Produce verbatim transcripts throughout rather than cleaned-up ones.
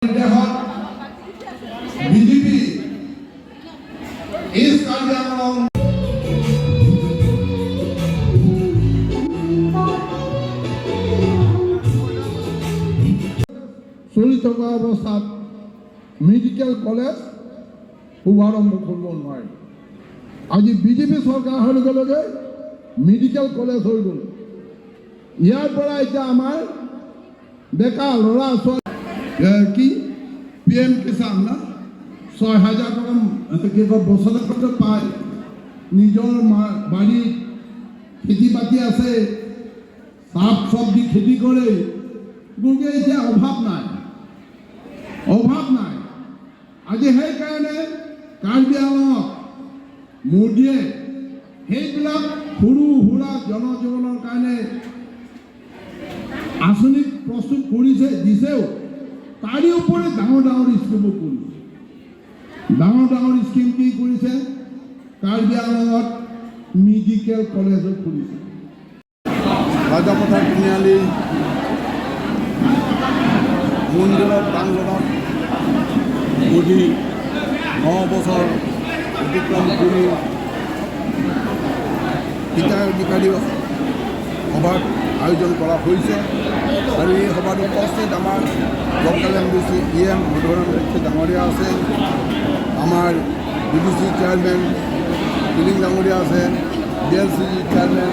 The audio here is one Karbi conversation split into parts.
নিৰ্দেশত বিজেপি ইষ্ট কাৰ্বি আংলং চলি থকা অৱস্থাত মেডিকেল কলেজ শুভাৰম্ভ কৰিব নোৱাৰে। আজি বিজেপি চৰকাৰ অহাৰ লগে লগে মেডিকেল কলেজ হৈ গ'ল। ইয়াৰ পৰা এতিয়া আমাৰ ডেকা ল'ৰা ছোৱালী, এ, কি পি এম কিষাণ না, ছয় হাজাৰ টকা, এ, কি কয়, বছৰেকত পায়। নিজৰ মা-, বাৰীত খেতি বাতি আছে, শাক চব্জি খেতি কৰে, গতিকে এতিয়া অভাৱ নাই, অভাৱ নাই। আজি সেইকাৰণে কাৰ্বি আংলঙত মোদীয়ে সেইবিলাক সৰু সুৰা জনজীৱনৰ কাৰণে আঁচনি প্ৰস্তুত কৰিছে, দিছেও, তাৰে উপৰি ডাঙৰ ডাঙৰ স্কিমো কৰিছে। ডাঙৰ ডাঙৰ স্কিম কি কৰিছে? কাৰ্বি আংলঙত মেডিকেল কলেজো খুলিছে। ৰাজাপথাৰ তিনিআলি মন্দিৰৰ প্ৰাংগণত মোদী ন বছৰ অতিক্ৰম কৰি হিতাধিকাৰী সভাৰ আয়োজন কৰা হৈছে। আৰু এই সভাত উপস্থিত আমাৰ local M D C E M Madhusudan Dikshit ডাঙৰীয়া আছে, আমাৰ B D C chairman Piling ডাঙৰীয়া আছে, বি এল চি চেয়াৰমেন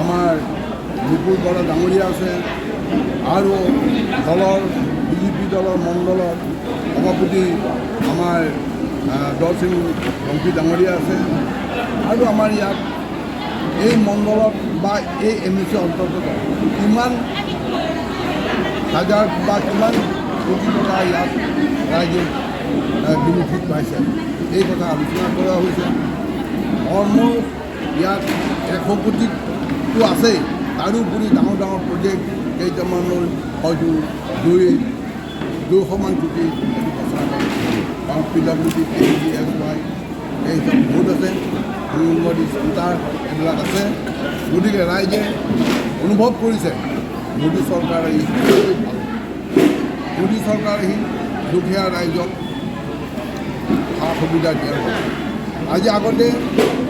আমাৰ নিপুৰ বৰা ডাঙৰীয়া আছে, আৰু দলৰ, বিজেপি দলৰ মণ্ডলৰ সভাপতি আমাৰ, আহ, দল সিং ৰংপি ডাঙৰীয়া আছে, আৰু আমাৰ ইয়াত এই মণ্ডলত বা এই এম এ চি অন্তৰ্গত কিমান হাজাৰ বা কিমান কোটি টকা ইয়াত ৰাইজে, আহ, বেনিফিট পাইছে, এই কথা আলোচনা কৰা হৈছে। অলমষ্ট ইয়াত এশ কোটিটো আছেই, তাৰোপৰি ডাঙৰ ডাঙৰ প্ৰজেক্ট কেইটামানৰ হয়তো দুই, দুশমান কোটি এইটো ঘোষণা কৰা হৈছে। কাৰণ P W D, K D S Y, এই চব বহুত আছে, অংগনবাদী চেণ্টাৰ এইবিলাক আছে। গতিকে ৰাইজে অনুভৱ কৰিছে মোদী চৰকাৰ আহি খুবেই ভাল। মোদী চৰকাৰ আহি দুখীয়া ৰাইজক সা সুবিধা দিয়াৰ কথা। আজি আগতে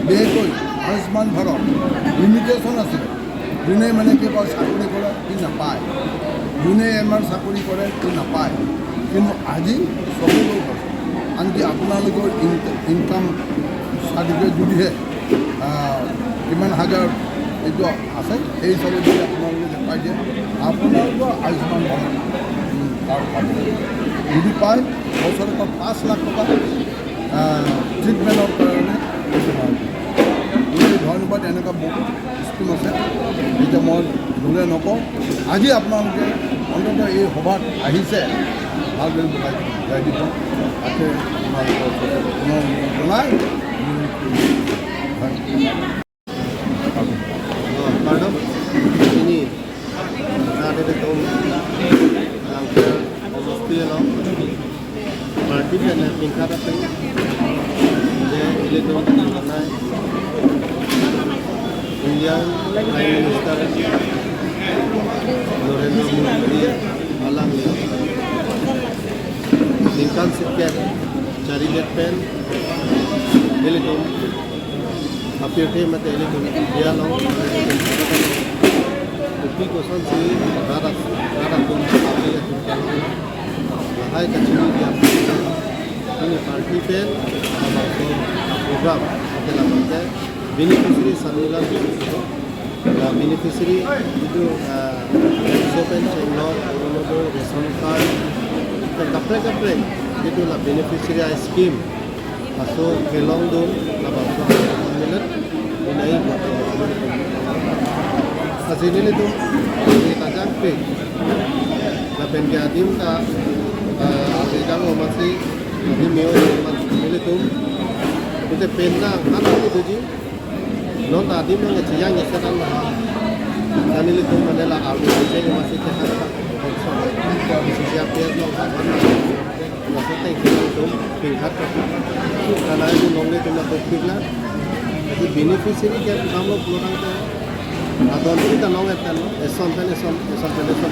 বিশেষকৈ আয়ুষ্মান ভাৰত লিমিটেশ্যন আছিলে, যোনে মানে কেৱল চাকৰি কৰে সি নাপায়, যোনে এম আৰ চাকৰি কৰে সি নাপায়। কিন্তু আজি চবেই পাইছে। আনকি আপোনালোকৰ ইন-, ইনকাম চাৰ্টিফিকেট যদিহে, আহ, কিমান হাজাৰ এইটো আছে, সেই হিচাপে যদি আপোনালোকে দেখাই দিয়ে, আপোনালোকৰ আয়ুষ্মান ভাৰত, উম, কাৰ্ড পাব। যদি পায়, বছৰেকত পাঁচ লাখ টকা, আহ, ট্ৰিটমেণ্টৰ কাৰণে পইচা পাব। গতিকে ধন্যবাদ, এনেকুৱা বহুত স্কিম আছে, এতিয়া মই দূৰে নকওঁ। আজি আপোনালোকে অন্ততঃ এই সভাত আহিছে, ভালদৰে বুজাই, বুজাই দিব। তাকে আপোনালোকৰ ওচৰত পুনৰ জনাই, ধন্যবাদ। Oh, pardon? Ini, nah, ada betul. Langkar, hospital, party pen tingkat ape. Jadi, ilitum mengenai Indian Prime Minister Narendra Modi alam ya. Ningkan sirkep charidet pen, ilitum apirthe mate ilitum India along, kopi kosonsi rat, rat atum, api atum kelong, lahai kachini dia. Ini party pen, labangso program, mate labangke beneficiary samila, la beneficiary itu, ah, sopen chenglok, Orunodoi, ration card, kaprek kaprek itu la beneficiary a scheme. Laso kelongdun labangso milet, inai buat. Lasi nelitum, ini tajang pe. Lapen ke adim ta, eh, adim jang o masi, adim meo o masi nelitum. Ute pen ta, kan itu ji. Non ta adim nang kachiyang ya setan. Kan nelitum mane la alu, saya masih setan. Konsol. Bisa siap ya, no, kapan. Laso ateng si nelitum pingkat. Karena itu nonglitum nangkokpik la. Jadi beneficiary ke namlo pulo tangte. Adon si ta nong etan lo. Eson pen eson, eson pen eson.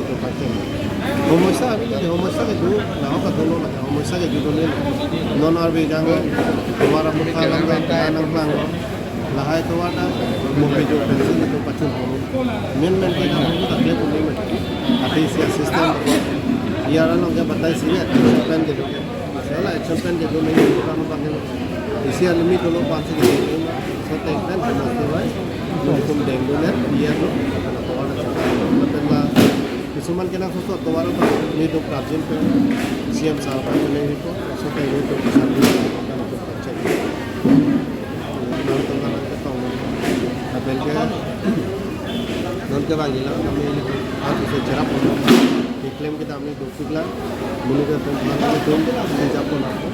nelitum pacheng. Homosya avi nelitum homosya kedo, lahok adolo lake homosya kedo dolo. Non arve gang, tovar amukha alam gang, nangklang. Lahai tovar ta, mope jo pensi nelitum pachun pon. Main main ke nang hong tak dia pun ni. Ati isi assistant. Iya along ke batai isi ya, action plan kedo. Sala action plan kedo nang itu kamu pakai. Isi alimi dolo pansi kedo. So take time sama sih, right? Nelitum deng dulu ya, iya lo. Tovar ta. Lapen la, kisuman kenangsot tovar ta, nelitum prapjin pen C M sir aphan nelitum, so take nelitum sambil nelitum check. Nang tong nang ketong. Lapen ke, non kevangji lang, kami nelitum, harus bisa cherap. Keklem kedam nelitum. Sikla, muni ke tum, muni ke tum, sejak pon aku.